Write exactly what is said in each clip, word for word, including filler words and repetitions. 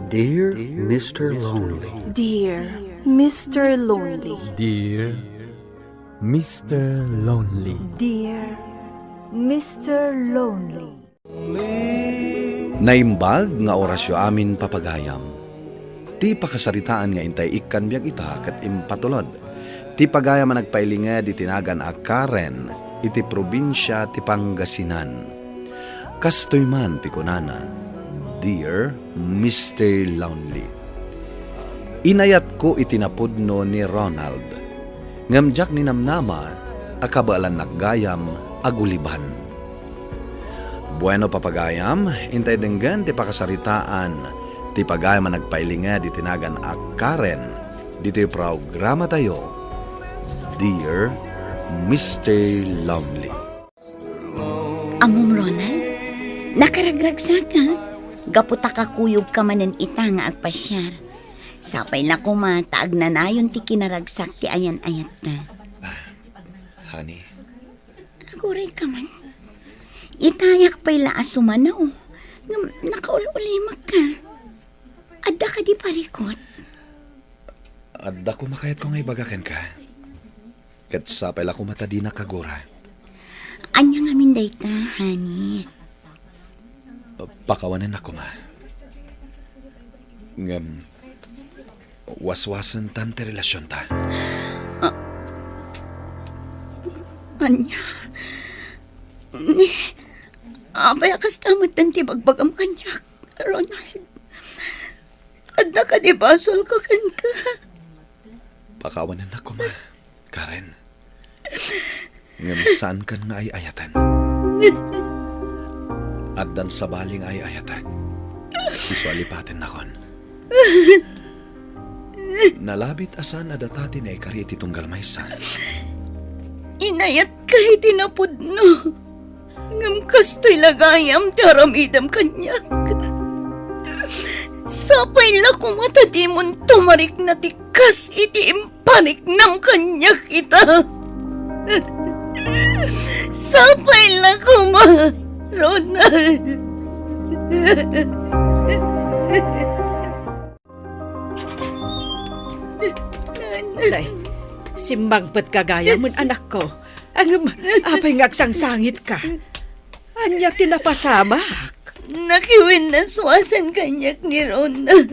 Dear Mister Lonely. Dear Mister Lonely. Dear Mister Lonely. Dear Mister Lonely. Naimbag nga orasyo amin, papagayam. Ti pakasaritaan nga intay ikkan biag ita ket impatulod ti pagayam a nagpailinged iti nagan a Karen iti probinsia ti Pangasinan. Kastoy man ti kunana, "Dear Mister Lonely, inayatko iti napudno ni Ronald, ngem diak ninamnama a kabaelannak gayam a guliban." Bueno, papagayam, intay denggen ti pakasaritaan ti pagayam a nagpailinged iti nagan a Karen ditoy programatayo, Dear Mister Lonely. Ammom, Ronald, nakaragragsaka. Gapu ta kakuyogka manen ita nga agpasiar. Sapay la koma ta agnanayon ti kinaragsak ti ayan-ayatta. Honey. Agurayka man. Itayak pay la a sumana, o. Ngem nakaul-ulimek ka. Adda kadi parikut? Adda koma kayatko nga ibaga kenka. Ket sapay la koma ta dinak agura. Ania ngamin dayta, honey? Pakawanennak koma. Ngem, waswasentan ti relasionta. Ah. Ania? Ni, apay a kasta metten ti bagbagam kaniak, Ronald? Adda kadi basolko kenka? Pakawanennak koma, Karen. Ngem saankan nga ay-ayaten. Addan sabali nga ay-ayatek. Isu a lipatennakon. Nalabit a saan a data ti naikari iti tunggal maysa. Inayatka iti napudno. Ngem kastoy la gayam ti aramidem kaniak. Sapay la koma ta dimon tumarikna ti kas iti impariknam kaniak ita. Sapay la koma, Ronald. Nay, simmangpetka gayam, anakko. Ngem, apay nga agsangsangitka? Ania ti napasamak? Nakiwinnaswasan kaniak ni Ronald.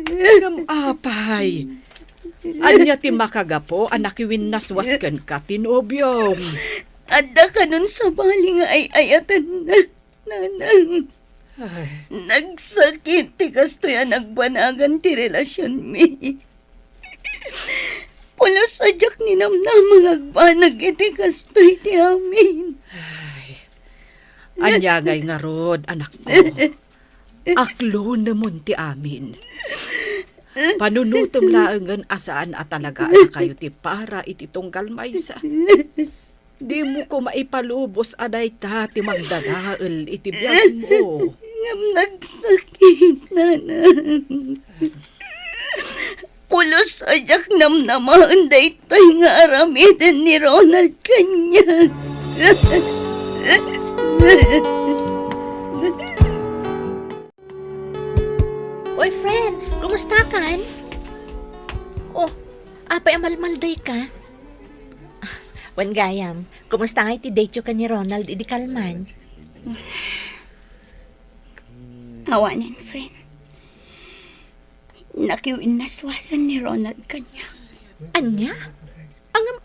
Ngem apay, ania ti makagapu a nakiwinnaswas kenka ti nobiom? Adda kanon sabali nga ay-ayatenna, Nanang. Ay. Nagsakit ti kastoy a nagbanagan ti relasionmi. Pulos a diak ninamnama nga agbanag iti kastoy ti amin. Ay. Ania ngay ngarud, anakko? Aklonemon ti amin. Panunotem laengen a saan a talagaannakayo ti para iti tunggal maysa. Dimo koma ipalubos a dayta ti mangdadael iti biagmo. Ngem nagsakit, Nanang. Pulos a diak namnamaen daytoy nga aramiden ni Ronald kaniak. Oy, friend, kumustakan? Oh, apay a malmaldayka? Wen gayam, kumusta nga iti dateyo ken ni Ronald idi kalman? Awanen, friend. Nakiwinnaswasan ni Ronald kaniak. Ania? Ngem,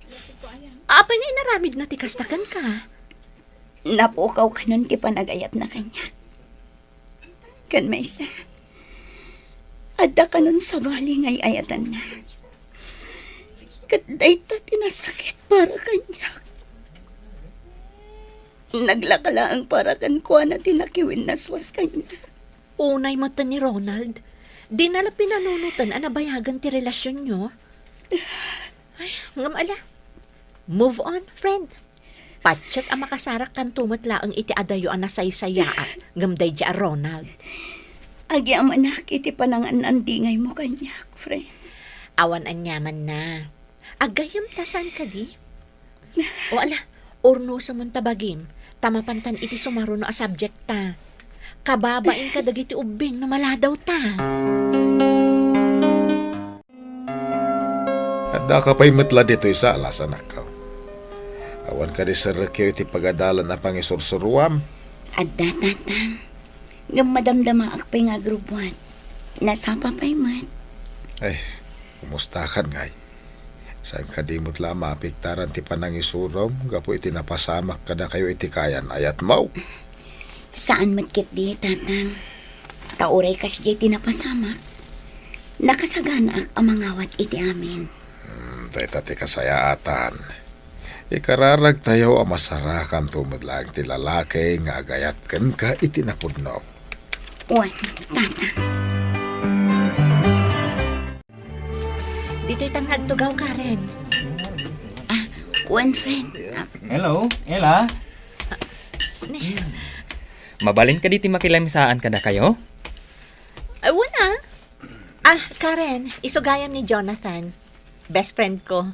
apay nga inaramidna ti kasta kenka? Napukaw kanon ti panagayatna kaniak. Ken maysa, adda kanon sabali nga ay-ayatenna. Ket dayta ti nasakit para kaniak. Naglaka laeng para kenkuana ti nakiwinnaswas kaniak. Unay met ni Ronald, dina la pinanunoten a nabayagen ti relasionyo. Ay, ngem ala. Move on, friend. Patiek a makasarakkanto met laeng iti adayo a nasaysayaat ngem daydi a Ronald. Agyamanak iti panangan-andingaymo kaniak, friend. Awan aniamanna. Aggayem ta saan kadi? O ala, urnosemon ta bagim, ta mapantan iti sumaruno a subject ta. Kababain kadagiti ubbing no maladawta. Addaka pay met la ditoy sala, anakko. Awan kadi serrekyo iti pagadalan a pangisursuruam? Adda, Tatang. Ngem madamdamaak pay nga agrubbuat. Nasapa pay met. Ay, kumustakan ngay? Saan kadi met la a maapektaran ti panangisurom gapu iti napasamak kadakayo iti kayan-ayatmo? Saan met ketdi, Tatang. Ta uray kasdiay ti napasamak, nakasaganaak a mangawat iti amin. Hmm, dayta ti kasayaatan. Ikararagtayo a masarakanto met laeng ti lalaki nga agayat kenka iti napudno. Wen, Tatang. Ditoy ta nga agtugaw, Karen. Ah, wen, friend. Ah. Hello, Ella. Ni- Mabalin kadi ti makilamsaan kadakayo? Ay, wala. Ah, Karen, isu gayam ni Jonathan. Best friend ko.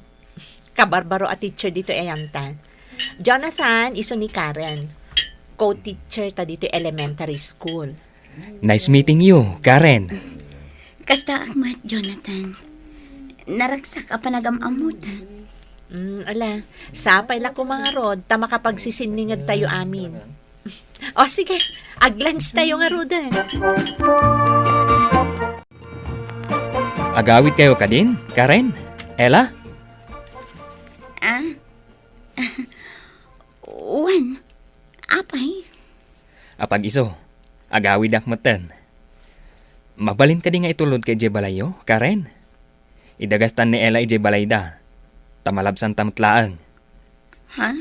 Kabarbaro a teacher ditoy ayantan. Jonathan, isu ni Karen. Co-teacher ta ditoy elementary school. Nice meeting you, Karen. Kastaak met, Jonathan. Naragsak a panagam-ammota. Mm, ala, sapay la koma ngarud ta makapagsisinninged tayo amin. O sige, ag-lunch tayo ngaruden. Agawid kayo kadin, Karen? Ella? Ah? Wen, apay? Apag-isu, agawidak metten. Mabalin kadi nga itulodka idiay balayyo, Karen? Idagastan ni Ella idiay balayda, ta malabsanta met laeng. Ha?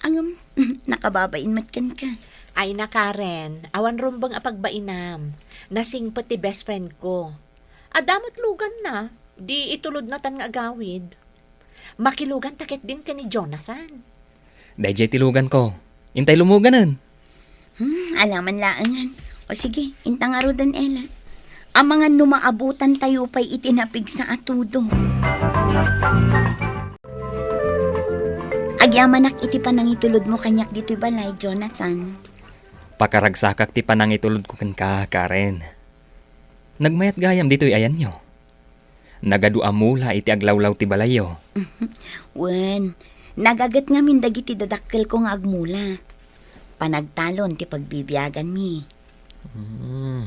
Ngem, nakababain met kenka. Ay na, Karen, awan rumbeng a pagbainam. Nasingpet ti best friend ko. Adda met luganna, di itulodnatan nga agawid. Makiluganta ketdin ken ni Jonathan. Daydiay ti luganko. Intay lumuganen. Hmm, alaman laengen. O sige, inta ngaruden, Ella. Amangan no maabutantayo pay iti napigsa a tudo. Agyamanak iti panangitulodmo kaniak ditoy balay, Jonathan. Pakaragsakak ti panangitulodko kenka, Karen. Nagmayat gayam ditoy ayanyo. Nagadu a mula iti aglawlaw ti balayyo. Wen, nagaget ngamin dagiti dadakkelko nga agmula. Panagtalon ti pagbibiaganmi. Hmm.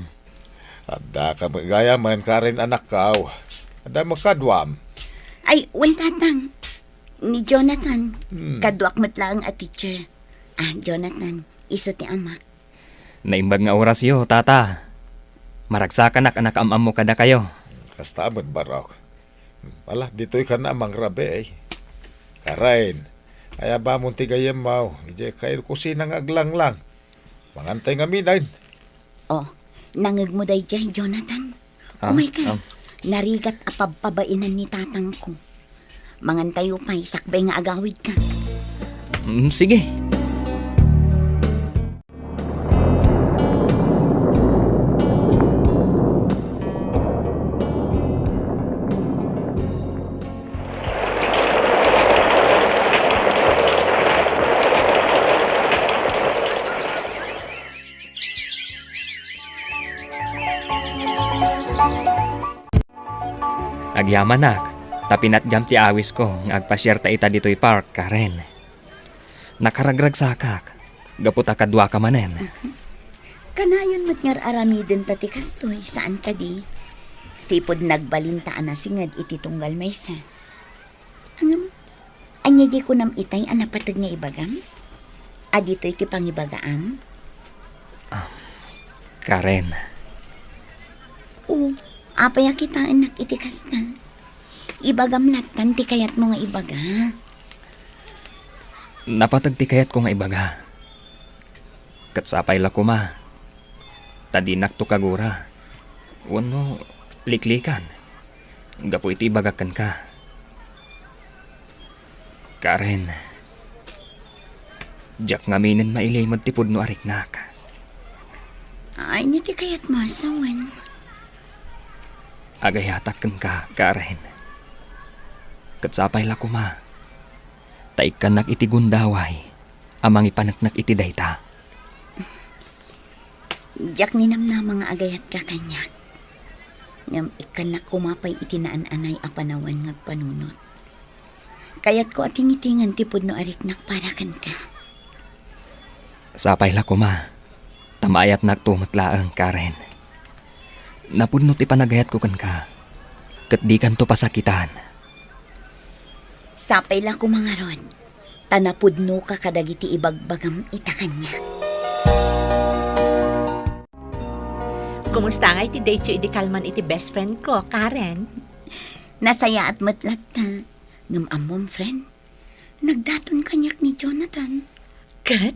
Addaka met gayam, Karen, anakko. Adda met kaduam? Ay, wen, Tatang. Ni Jonathan, Hmm. kaduak met laeng a teacher. Ah, Jonathan, isu ti amak. Naimbag nga orasyo, Tata. Maragsakanak a nakaam-ammo kadakayo. Kasta met, barok. Ala, ditoy ka na mangrabii. Karen, ayabamon ti gayyemmo. Idiay kayo kusina nga aglanglang. Mangantay ngamin. O, nangngegmo daydiay, Jonathan? Ah, Umay ka. um. Narigat a pabpabainan ni tatangko. Mangantayo pay sakbay nga agawidka. Mm, sige. Agyamanak, ta pinatgam ti awisko nga agpasiarta ita ditoy park, Karen. Nakaragragsakak, gapu ta kaduaka manen. Kanayon met nga ar-aramidenta ti kastoy, saan kadi? Sipud nagbalinta a nasinged iti tunggal maysa. Ngem, ania diay kunam itay a napateg nga ibagam? A ditoy ti pangibagaam? Ah, Karen. O, apay a kitaennak iti kasta? Ibagam lattan ti kayatmo nga ibaga. Napateg ti kayatko nga ibaga. Ket sapay la koma, ta dinakto kagura wenno liklikan gapu iti ibagak kenka. Karen, diak ngaminen mailimed ti pudno a riknak. Ania ti kayatmo a sawen? Agayatak kenka, Karen. Ket sapay la koma, ta ikkannak iti gundaway a mangipaneknek iti dayta. Diak ninamnama nga agayatka kaniak. Ngem ikkannak koma pay iti naan-anay a panawen nga agpanunot. Kayatko a tingitingen ti pudno a riknak para kenka. Sapay la koma, ta maayatnakto met laeng, Karen. Napudno ti panagayatko kenka, ket dikanto pasakitan. Sapay la koma ngarud, ta napudnoka kadagiti ibagbagam ita kaniak. Kumusta ngay ti date-yo idi kalman iti best friend ko, Karen? Nasayaat met latta. Ngem ammom, friend, nagdaton kaniak ni Jonathan. Ket?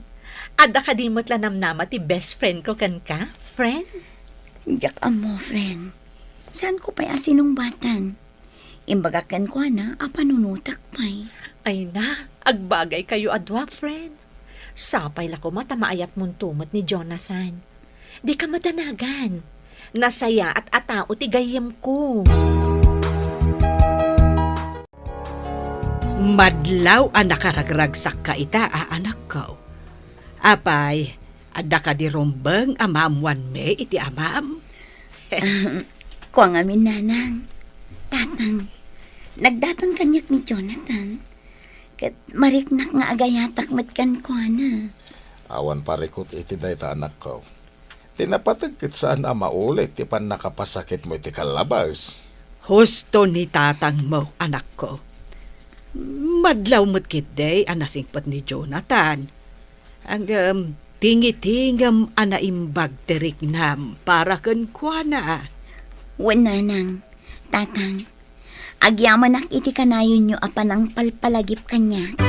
Adda kadi met la namnama ti best friend ko kenka, friend? Diak ammo, friend. Saanko pay a sinungbatan. Imbagak kenkuana a panunotak pay. Ay na, agbagaykayo a dua, friend. Sapay la koma ta maayatmonto met ni Jonathan. Dika madanagan. Nasayaat a tao ti gayyemko. Madlaw a nakaragragsakka ita a anakko. Apay, adda kadi rumbeng a maammoanmi iti amam? Ahem, kua ngamin, nanang. Tatang, nagdaton kaniak ni Jonathan. Ket mariknak nga agayatak met kenkuana. Awan parikut iti dayta, anakko. Ti napateg ket saan a maulit ti pannakapasakitmo iti kallabes. Husto ni tatangmo, anakko. Madlaw met ketdi a nasingpet ni Jonathan. Ngem tingitingem a naimbag ti riknam para kenkuana. Wen, nanang, tatang, agyamanak iti kanayonyo a panangpalpalagip kaniak.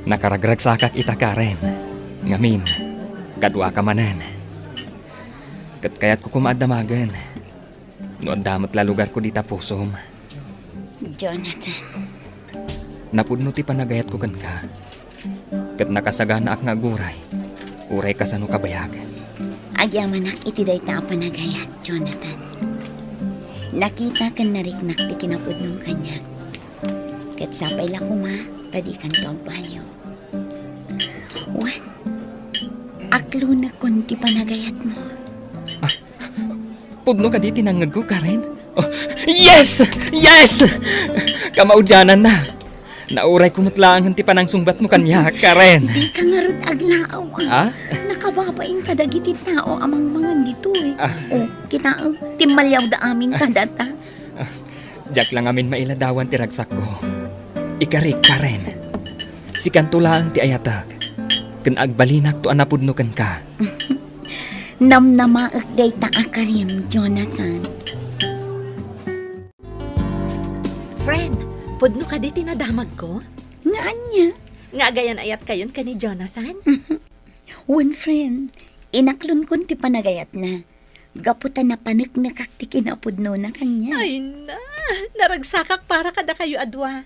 Nakaragragsakak ita, Karen. Ngamin, kaduaka manen. Ket kayatko koma a damagen no adda met la lugarko dita pusom. Jonathan. Napudno ti panagayatko kenka. Ket nakasaganaak nga aguray, uray kasano kabayag. Agyamanak iti dayta a panagayat, Jonathan. Nakita ken nariknak ti kinapudnom kaniak. Ket sapay la koma ta dikanto agbaliw. Wen, aklonekon ti panagayatmo. Ah, pudno kadi ti nangngegko, Karen? Oh, yes! Yes! Kamaudiananna. Naurayko met laengen ti panangsungbatmo kaniak, Karen. Dika ngarud aglaaw, ah. Ah? Nakababain kadagiti tao a mangmangan ditoy. Ah. Oh, kitaem, timmaliawda amin kadata. Ah, diak la ngamin mailadawan ti ragsakko. Ikarik, Karen. Sikanto laeng ti ayatek. Ken agbalinakto a napudno kenka. Namnamaek dayta a karim, Jonathan. Friend, pudno kadi ti nadamagko? Nga ania? Nga agayan-ayatkayon ken ni Jonathan? Wen, friend, inaklonkon ti panagayatna. Gapu ta napaneknekak ti kinapudnona kaniak. Ay na, naragsakak para kadakayo a dua.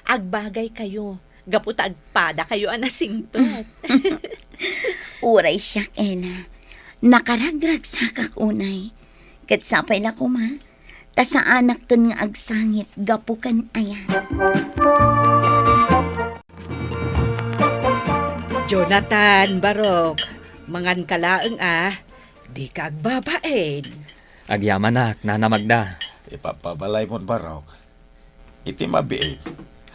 Agbagaykayo, gapu ta agpadakayo a nasingpet. Uray siak, Ella, nakaragragsakak unay. Ket sapay la koma, ta saanakton nga agsangit gapu ken ayat. Jonathan, Barok, manganka laeng a, dika agbabain. Agyamanak, Nana Magda. Ipapabalaymon, Barok. Iti mabiit,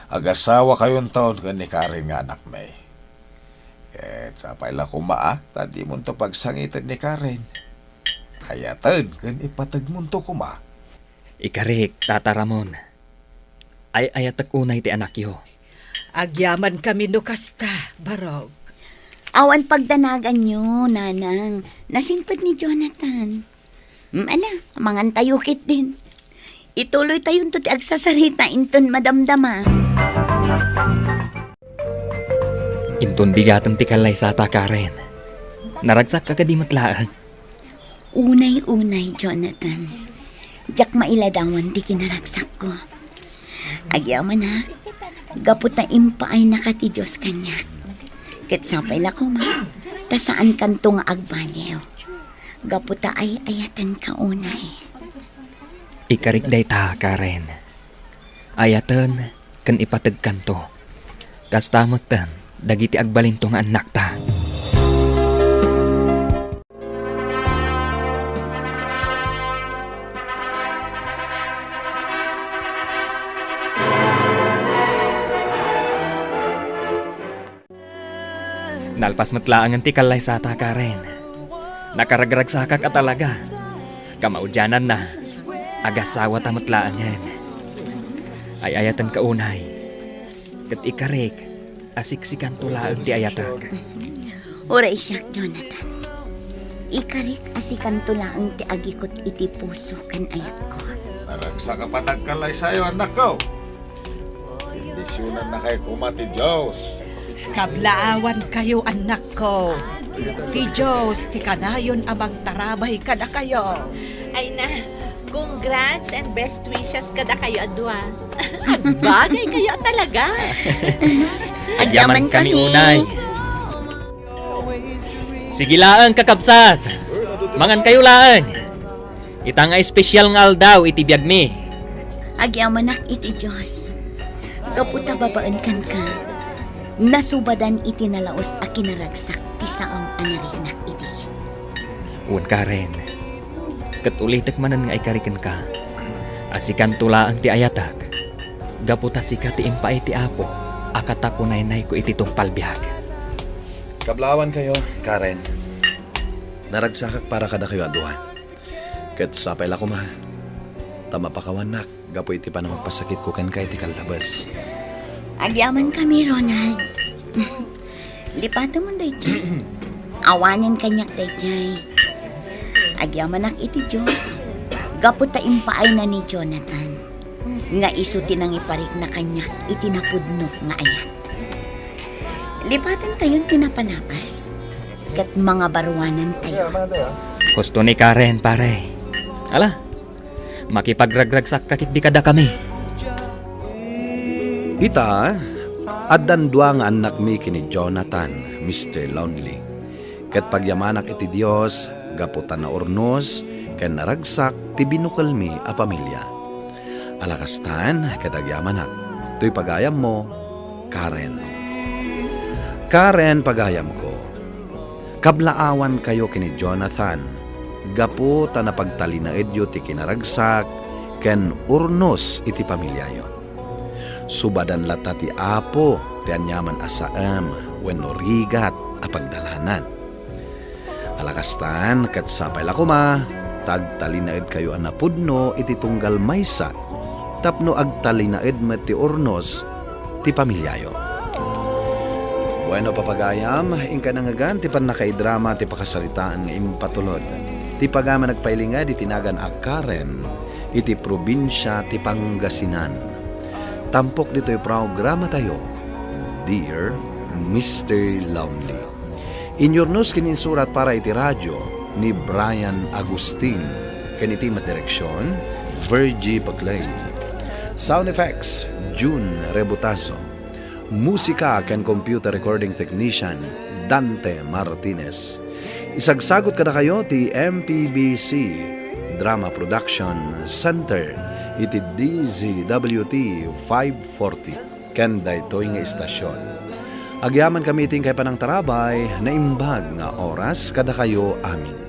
agasawakayonton ken ni Karen nga anakmi. Ket sapay la koma a, ta dimonto pagsangiten ni Karen. Ayaten ken ipategmonto koma. Ikarik, Tata Ramon. Ay-ayatek unay ti anakyo. Agyamankami no kasta, Barok. Awan pagdanaganyo, Nanang. Nasingpet ni Jonathan. Mm, ala, mangantayo ketdin. Ituloytayonto ti agsasarita inton madamdama. Inton bigatem ti kallaysata, Karen. Naragsakka kadi met laeng? Unay-unay, Jonathan. Diak mailadawan ti kinaragsakko. Agyamanak, gapu ta impaay naka ti Dios kaniak. Ket sapay la koma, ta saankanto nga agbaliw. Gapu ta ay-ayatenka unay. Ikarik dayta, Karen. Ayaten ken ipategkanto. Kasta metten dagiti agbalinto nga annakta. Nalpas met laengen ti kallaysata, Karen. Nakaragragsakak a talaga. Kamaudiananna, agasawata met laengen. Ay-ayatenka unay, ket ikarik a siksikanto laeng ti ayatek. Uray siak, Jonathan. Ikarik a sikanto laeng ti agikut iti puso ken ayatko. Naragsak a panagkallaysayyo, annakko. Bendisionannakayo koma ti Dios. Kablaawankayo, annakko. Ti Dios ti kanayon a mangtarabay kadakayo. Ay na, congrats and best wishes kadakayo a dua. Agbagaykayo talaga. Agyaman kami unay. Sige laeng, kakabsat. Mangankayo laeng. Ita nga espesyal nga aldaw iti biagmi. Agyamanak iti Dios. Gapu ta babaen kenka, nasubadan iti nalaus a kinaragsak ti saom a nariknak idi. Wen, Karen, ket ulitek manen nga ikarik kenka a sikanto laeng ti ayatek, gapu ta sika ti impaay ti Apo a katakunaynayko iti tungpal biag. Kablaawankayo, Karen. Naragsakak para kadakayo a dua. Ket sapay la koma ta mapakawannak gapu iti panangpasakitko kenka iti kallabes. Agyamankami, Ronald. Lipatemon daydiay. Awanen kaniak daydiay. Agyamanak iti Dios gapu ta impaayna ni Jonathan nga isu ti nangiparikna kaniak iti napudno nga ayat. Lipatentayon ti napalabas ket mangabaruanantayo. Husto ni Karen, pare. Ala, makipagragragsakka ketdi kadakami. Ita, addan dua nga annakmi ken ni Jonathan, Mister Lonely. Ket pagyamanak iti Dios gapu ta naurnos ken naragsak ti binukelmi a pamilia. Ala kastan, ket agyamanak. Toy pagayammo, Karen. Karen, pagayamko. Kablaawankayo ken ni Jonathan gapu ta napagtalinaedyo ti kinaragsak ken urnos iti pamiliayo. Subadan latta ti Apo ti aniaman a saem wenno rigat a pagdalanan. Ala kastan, ket sapay la koma ta agtalinaedkayo a napudno iti tunggal maysa tapno agtalinaed met ti urnos ti pamiliayo. Bueno, papagayam, inka nangngegan ti pannakaidrama ti pakasaritaan nga impatulod. Ti pagayam a nagpailinged iti nagan a Karen iti probinsia ti Pangasinan. Tampok ditoy programatayo, Dear Mister Lonely. Inyurnos ken insurat para iti radio ni Brian Agustin, ken iti met direksion, Virgie Paclay. Sound effects, June Rebutazo. Musika ken computer recording technician, Dante Martinez. Isagsagut kadakayo ti M P B C Drama Production Center iti D Z W T five forty. Ken daytoy nga istasion. Agyamankami iti inkay panangtarabay, naimbag nga oras kadakayo amin.